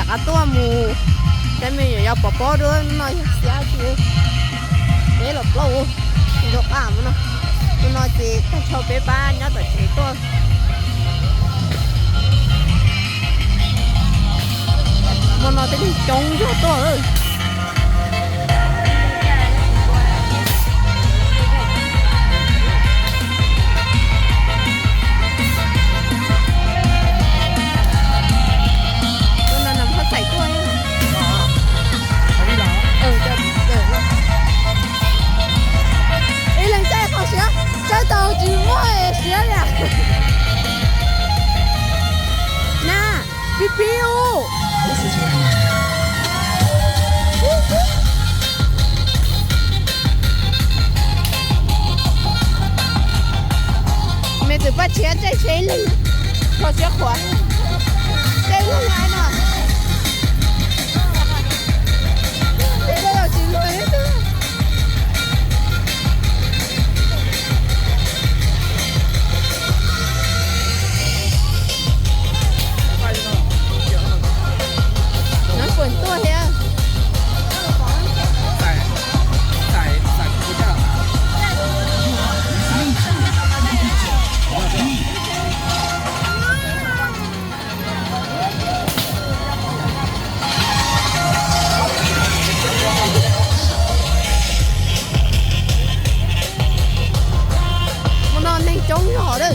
Qab tuaj mus, cov me nyuam yaus pov pob dua no yog xiab tsis peb los plaub ua nrog qab mus no. Tus no ces tag nrho peb pab nyob tom tsev tuaj. Hmo no tej neeg coob zog tuaj. Ib leeg saib qhov siab, saib tau tsis muaj siab li. Na, pib pib u. Me txwm paj tshiab tseem tshev ib leeg, kho siab qhuav. Tej leeg ai no. Tej los tsis luag ib tug. Nov puas tuaj thiab. Mus no neeg coob zog lawm.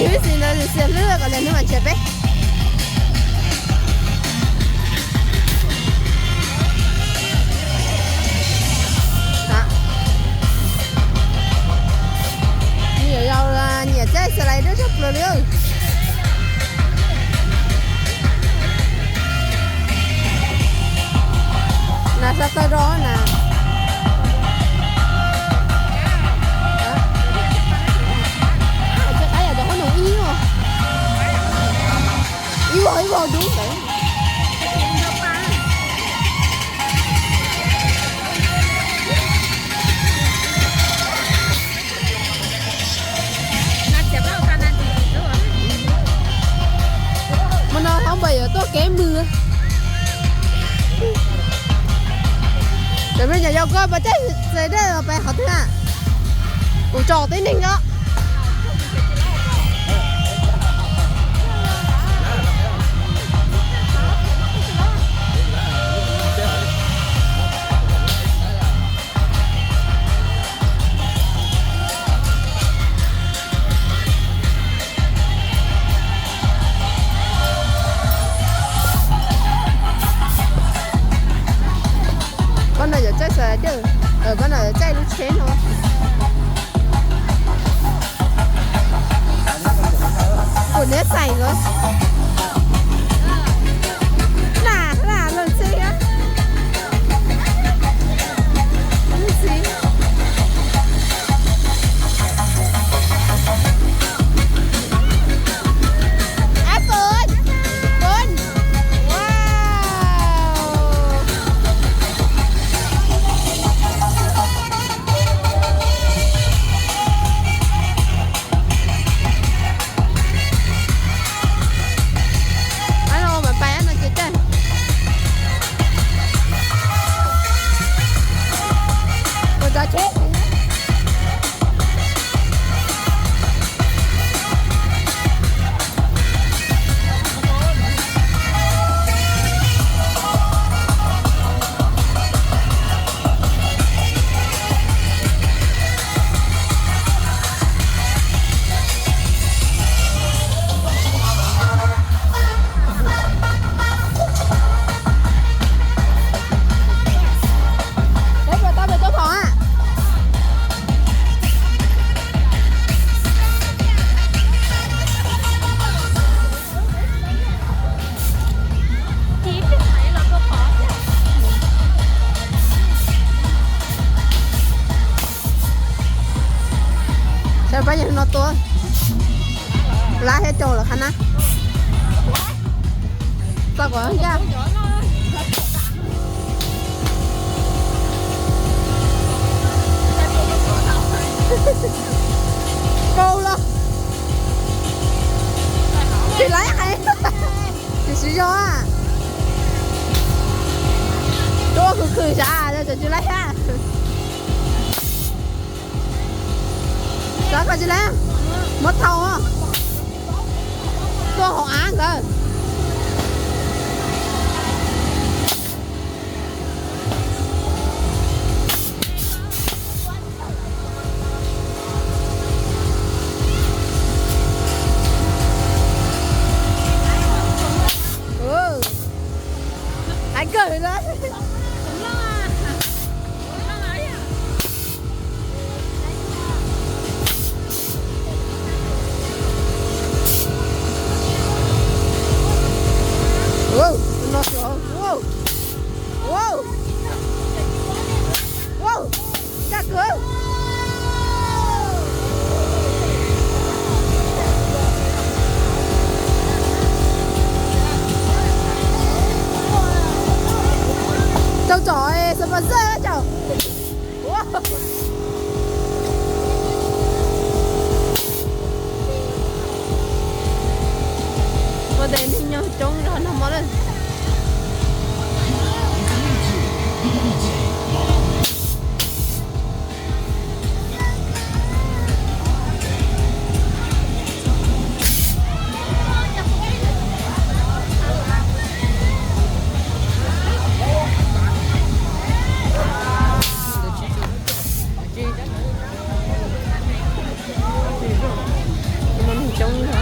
Yus ib txhis ntawd xiam hlwb kom niam hnub mam nrhiav peb. Nyiam yau, nyiam caij xas lais dawb zog plaws li. Na xa taw rau na. Tsis qab yam cov qhob noom ib, ib vog ib vog dub ntawd. Hmo no thov npawg yuav tuaj kev mws. Cov me nyuam yaus, koj puas caij xas lais dawb pais qhov twg na? Kuv tsom tib neeg os. Pab no yuav caij xas lais dawb, pab no yuav caij lub tsheb no. Kuv niam xais nkawd. Na, na, leej txiv. Leej txiv. Apple. Apple. Wow. Ab no mas pais ab no ces caij. Ua cov tsheb. Peb puas tau pem tuaj phoom a? Saib pab yawg no tua, lab thiab caum lawm qhov na. Tau kom ncaj. Npau los tsis laib hais, tsis siv zog. Tuaj khwv khwv sav, tsis laib thiab. Xav koj tsis laib, muab thau tuaj hauv av ntawd. Hais kawg li na. Wow, no, wow, wow, wow, nkag kawg. Tau tsom sponsor tau. Ua tes neeg nyob coob zog nag hmo lawm. Coob zog.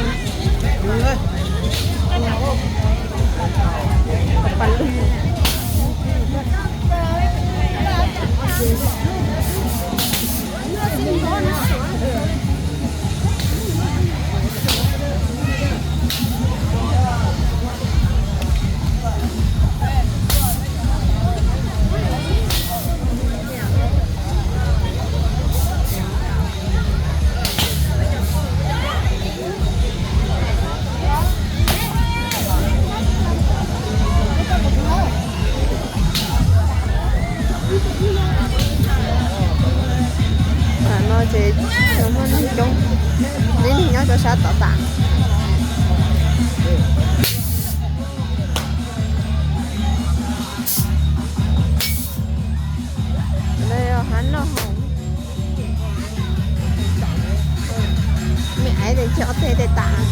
Tam no ces muaj neeg coob, neeg nyob rau sab tod tas. Lawv yog hab noj hauv, me aiv tes ntshe ob teg tes tas.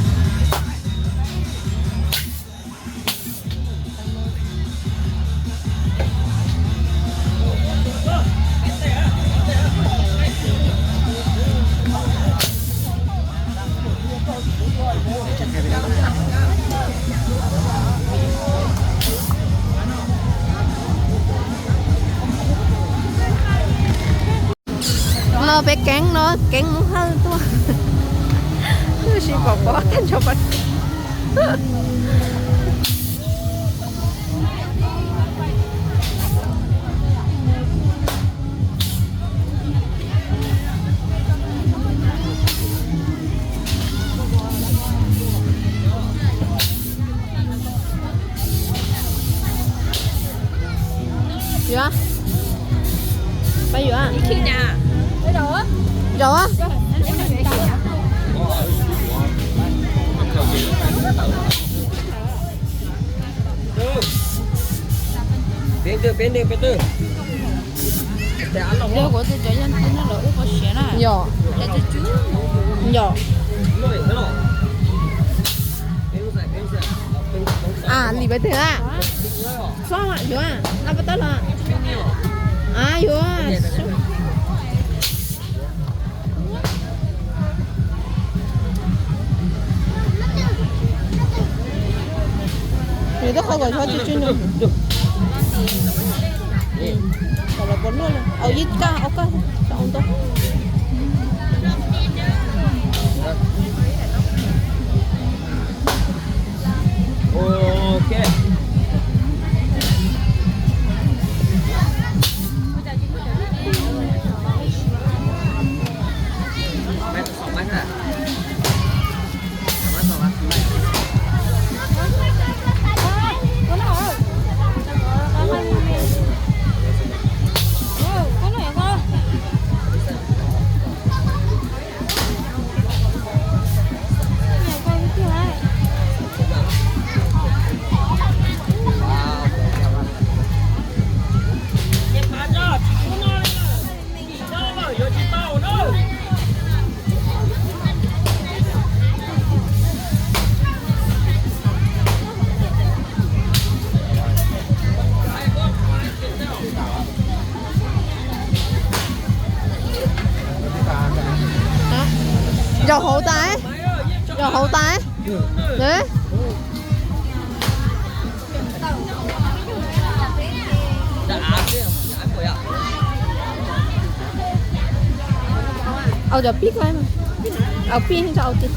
No peb keeb no, keeb Moob Hawj tuaj. Tab sis pom pom tag nrho. Yuav, pab yuav. Zaum. Peb twg, peb twg, peb twg? Yog kuv tus cov yog ntawd no lawv ua qhov siav na. Yog. Yog. A, li peb twg a? Xob yuav, no peb twb los. A, yuav. Nws twb qhau kom nyob tsw tsw no. Kom lawv puas luaj li. Au ib kab, ob kab, xav ua ntau. Ok. Zaum hauv tas, zaum hauv tas. Au cov pib ko, au pib tso au ti.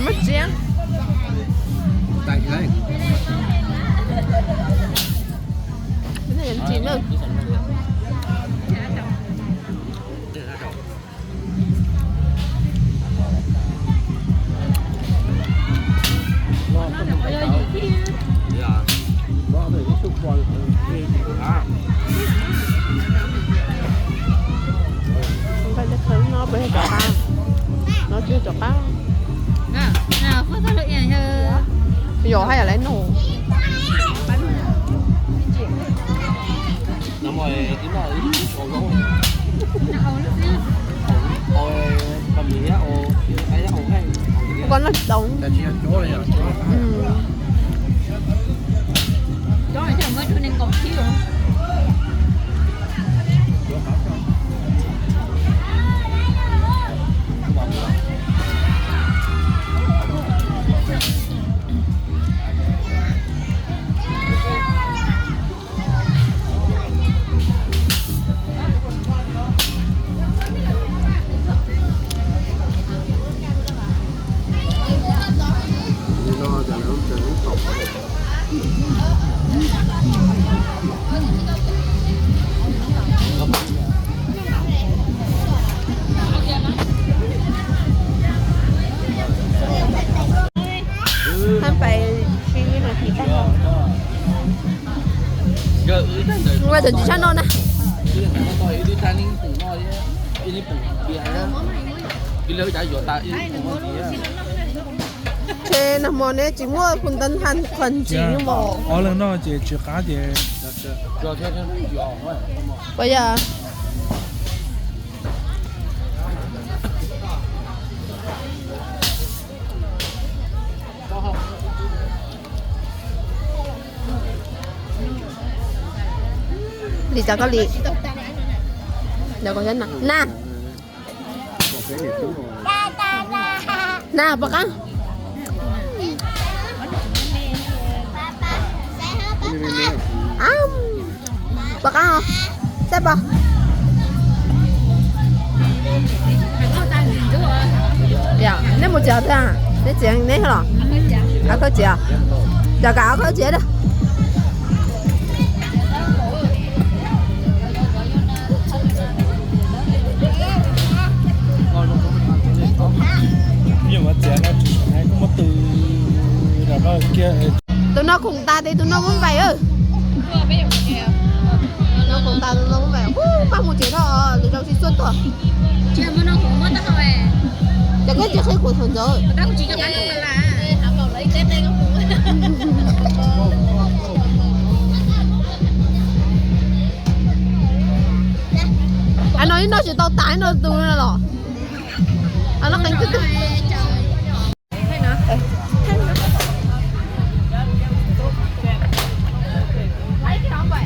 Muab txiav. No tsis yog cov qab. Yog haj yam laiv nug. Ua koj noj tsis tau. Thab pais sis nas this tag nrho. Ua tsis tshab no na. Ces nag hmo neb tsis muaj pus ntev haj qhov ntsis mos. Ob leeg noj ces tsis qab ces. Puas yog? Li cas koj li? Na. Na pom qab. Pom qab os. Saib pom. Neb mus tsev twg? Neb tsev neb los? Ob khawb tsev. Cov kav ob khawb tsev. Tus no khoom tas ces tus no muab npaim. Tus no khoom tas tus no muab npaim. Pab mus tsev dhau lwm zaus tsis txuag tuaj. Ces koj tsis qhia kuv thaum ntxov. Ab no ib no tsis tau tas no tus no los. Ab no qee twb twg. Laiv thiab laiv.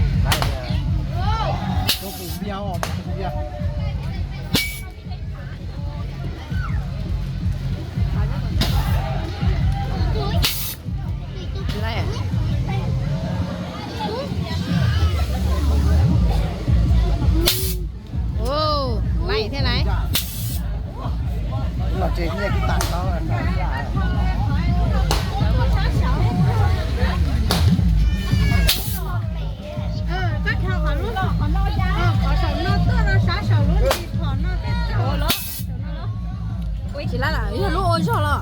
Tsis laiv lawm, yog lub ua zog los?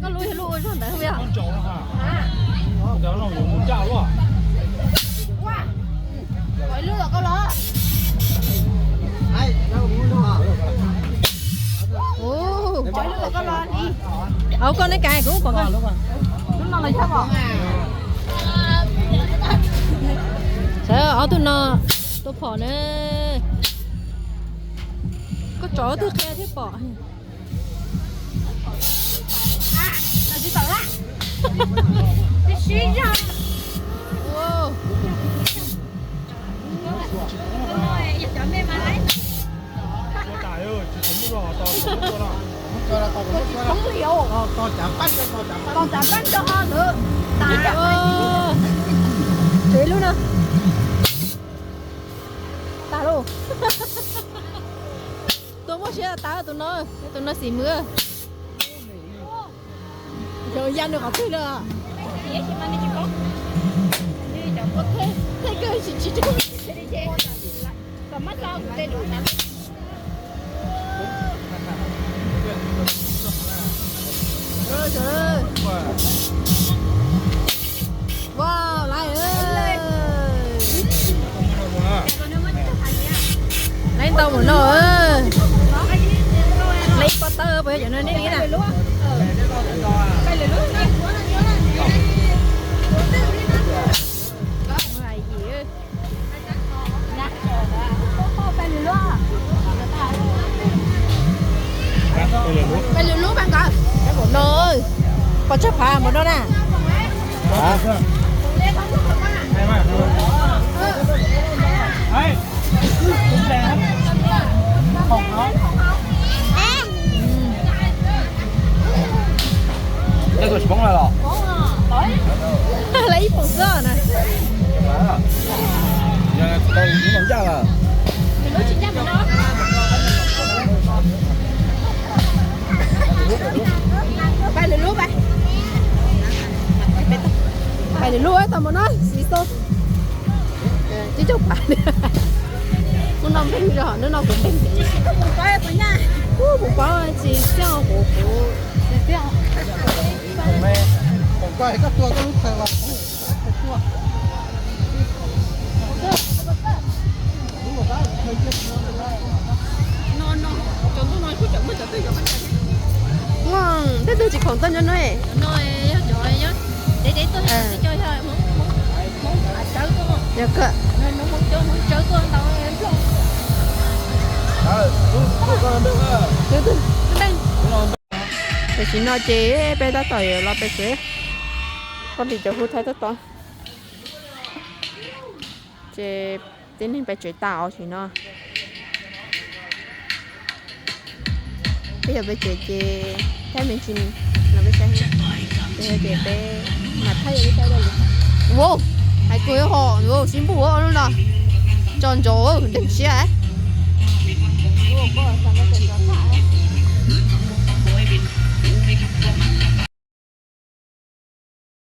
Koj lub yog lub ua zog ntawd yog? Ua, koj neb kas kuv pom koj. Sawv ob tug no tua phom na. Koj tso ob tug qhia thiab pom. Tsev lub no. Tas lauj. Tua muaj siab tas tus no, tus no xis mws. Yog ya nws qhov twg lawm. Wow, laiv. Laiv ntau mus no. Laiv ib pob tawb puas yog cov no nej li na. Pais lwm lub mas nkawd. No, pos tsawg phav mus no na. Laiv ib poom xwb na. Pais lwm lub, pais lwm lub tau mus no xis xo. Cib caug phav. Hnub no npeeg zog, hnub no kuv npeeg. Kuv paub tsis txog kuv, kuv tsis txog. Tej tug tsis khoom tuaj nyob no. Yog kawg. Tam sim no ces peb tab tom yuav los pem tsev, poj niam cov hu thaiv tab tom. Ces tib neeg pem tsev tas os sim no. Peb yuav pem tsev ces thaij me ntsis no peb saib, ces peb mam thaij peb saib dua li. Wow, hais kuv ho sib npuj lub no, tso ntsoov nteeg siab.